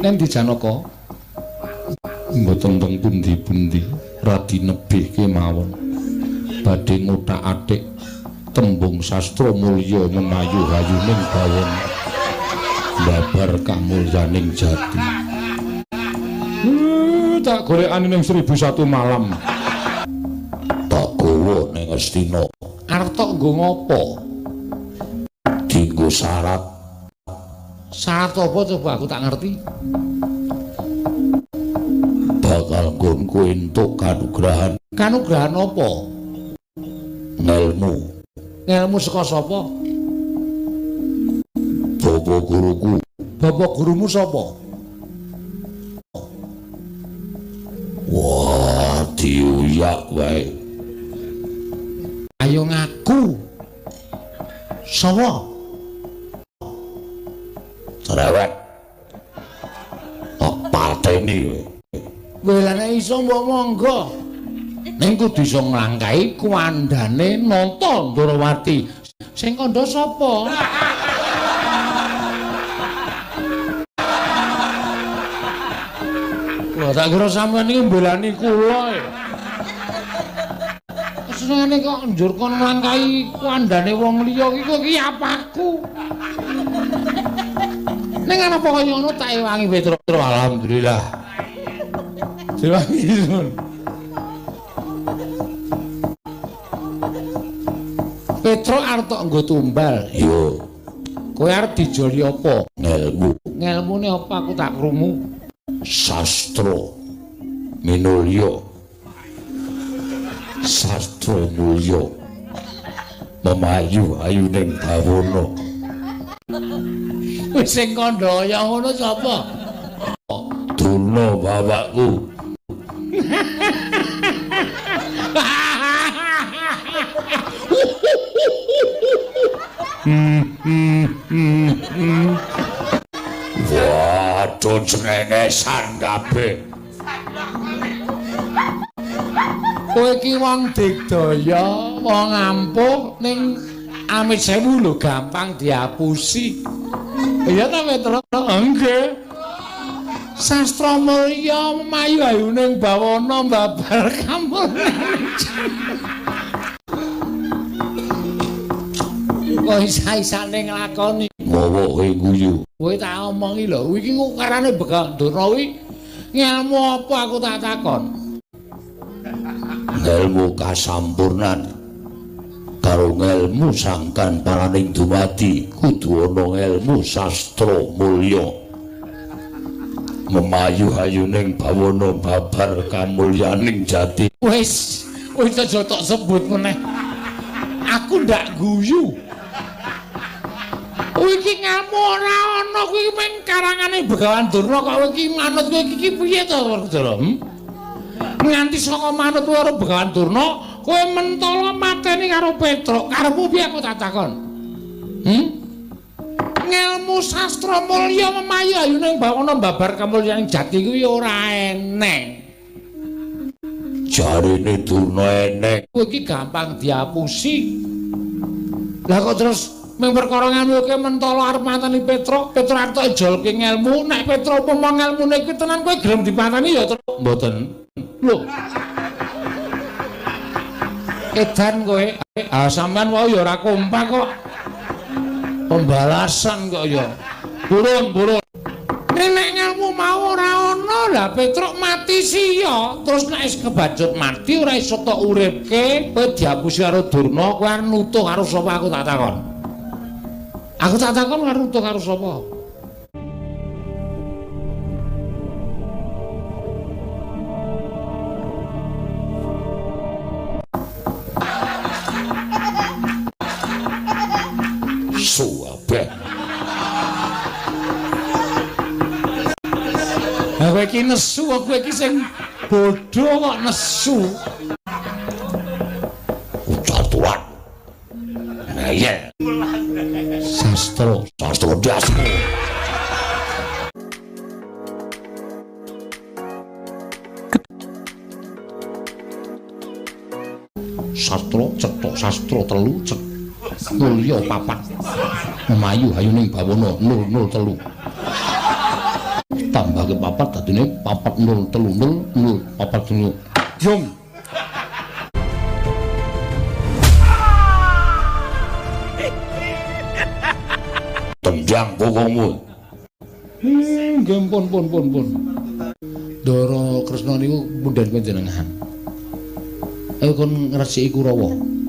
Neng ndi Janaka? Mboten teng pundi-pundi, radi nebih kemawon. Badhe ngothak-athik tembung sastra mulya memayu hayuning bawana. Babar kamulyaning jati. Tak golekane ning 1001 malam. Tak gawa ning Astina. Arep tok nggo ngopo? Dinggo syarat. Syarat apa coba aku tak ngerti. Bakal nggonku entuk kanugrahan. Kanugrahan apa? Ngelmu. Ngelmu saka sapa? Bapak guruku. Bapak gurumu sapa? Wah, diuyak wae. Ayo ngaku. Sapa? Cerewet. Kok pateni kowe. Kowe lha nek iso mbok monggo. Ning kudu iso nglangkahi kuwandane Nata Ndrawati. Sing kandha sapa? Wah, tak kira sampeyan iki mbelani kula e. Senengane kok njur kon nglangkahi kuwandane wong liya iki kok iki apaku. Ning ana apa kaya ngono tak ewangi Petro. Alhamdulillah. Diwangi sun. Petro arep tok nggo tumbal. Yo. Kowe arep dijoli apa? Ngelmu. Ngelmune apa aku tak krungu? Sastra minulya. Sastra mulya. Memayu ayuning bawana. Wis sing kandha kaya ngono sapa? Durna bapakku. Waduh, cengengesan kabeh. Kowe iki wong digdaya, wong ampuh ning amit sewu lho gampang diapusi. Iya ta Petro? Nggih. Sastra mulya memayu ayuning bawana babar kamulyan. Kok isa-isane nglakoni? Ngowo kowe guyu. Kowe tak omongi lho, iki kok karane Begawan Durna kuwi ngelmu apa aku tak takon. Ngelmu kasampurnan karo ngelmu sangkan paraning dumadi kudu ana ngelmu sastra mulya. Memayu hayuning bawana babar kamulyaning jati. Wis, wis aja tok sebut meneh. Aku ndak guyu. Kowe iki ngelmu ora ana, kuwi mung karangane Begawan Durna kok kowe iki manut kowe iki piye to, Werkudara? Nganti saka manut kowe karo Begawan Durna, kowe mentala mateni karo Petruk. Karepmu piye aku tak takon? Ngelmu sastra mulya memayu ayuning bawana babar kamulyaning jati kuwi ora eneng. Jarene Durna eneng. Kowe iki gampang diapusi. Lah kok terus mung perkara ngelmu kowe mentala arep mateni Petruk, Petruk arep tok ijolke ngelmu, nek Petruk umpama ngelmune kuwi tenan kowe gelem dipateni ya, Truk? Mboten. Lho. Edan kowe. Ah sampean wae ya ora kompak kok. Pembalasan kok ya. Burung, burung. Nek ngelmu mau ora ana, lah Petruk mati siya. Terus nek wis kebacut mati ora iso tok uripke, kowe diapusi karo Durna, kowe arep nutuh karo sapa aku tak takon. Aku tak takon arep nutuh karo sapa? Suwabeh. Lah kowe iki nesu, kowe iki sing bodho kok nesu. Ucatuan. Ngeyel. Sastra, sastra dasmu. Sastra cetok sastra telu cet mulya papat. Memayu hayuning bawana 003. Tambahke 4 dadine 4 0 3 0 0 4 0. Jong. Tendang bokongmu. Nggih pun pun pun pun. Ndara Kresna niku pundhen panjenengan. Ayo kon ngresiki Kurawa.